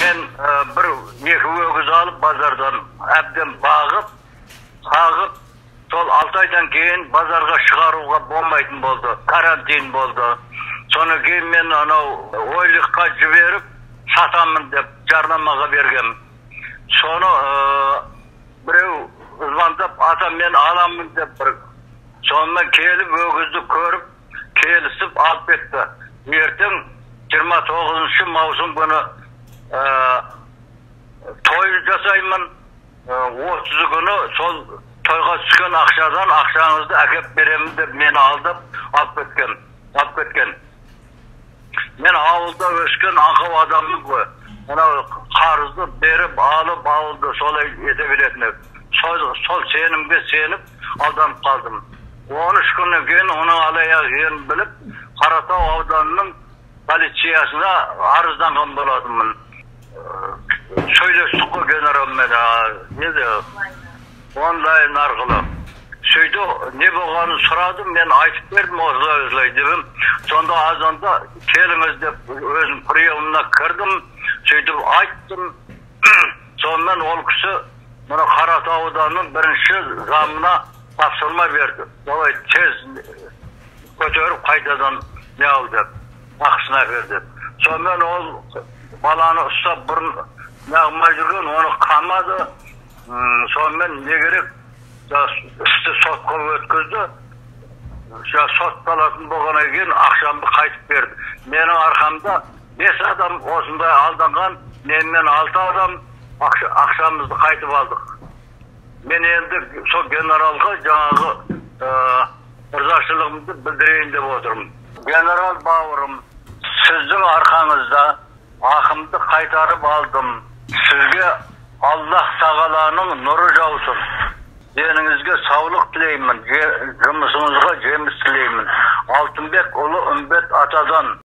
Мен бір екі өгіз алып базардан әбден бағып, қағып, сол 6 айдан кейін базарға шығаруға болмайтын болды, карантин болды. Содан кейін мен анау ойлыққа жіберіп сатамын деп жарнамаға бергем. Соны біреу звондап, ата мен аламын деп бір. Сонымен келіп өгізді көріп, келісіп алып кетті. Ертең 29 маусым күні той жасаймын, 30 күні сол тойға түскен ақшадан ақшаңызды әкеп беремін деп мені алдап алып кеткен. Мен ауылда өскен аңқау адаммын ғой. Мынау қарызды беріп алып ауылды солай ете беретін едім. Сол сенімге сеніп алданып қалдым. 13 күннен кейін оның алаяқ екенін біліп, Қаратау ауданының полициясына арызданған болатынмын. Сөйлестік қой генералмен, онлайн арқылы. Сөйтіп не болғанын сұрадым, мен айтып бердім осылай осылай деп. Сонда азанда келіңіз деп өзім приемына кірдім, сөйтіп айттым. Сонымен ол кісі мына Қаратау ауданының бірінші замына тапсырма берді. Давай тез көтеріп қайтадан не ал деп, ақысына бер деп. Сонымен ол баланы ұстап бұрын неғылмай жүрген, оны қамады. Сонымен не керек, істі сотқа өткізді. Сотталатын болғаннан кейін ақшамды қайтып берді. Менің арқамда 5 адам осындай алданған, менімен 6 адам ақшамызды қайтып алдық. Мен енді сол генералға жаңағы ырзашылығымды білдірейін деп отырмын. Генерал бауырым, сіздің арқаңызда ақымды қайтарып алдым. Сізге Аллах тағаланың нұры жаусын. Деніңізге саулық тілеймін, жұмысыңызға жеміс тілеймін. Алтынбек ұлы Үмбет атадан.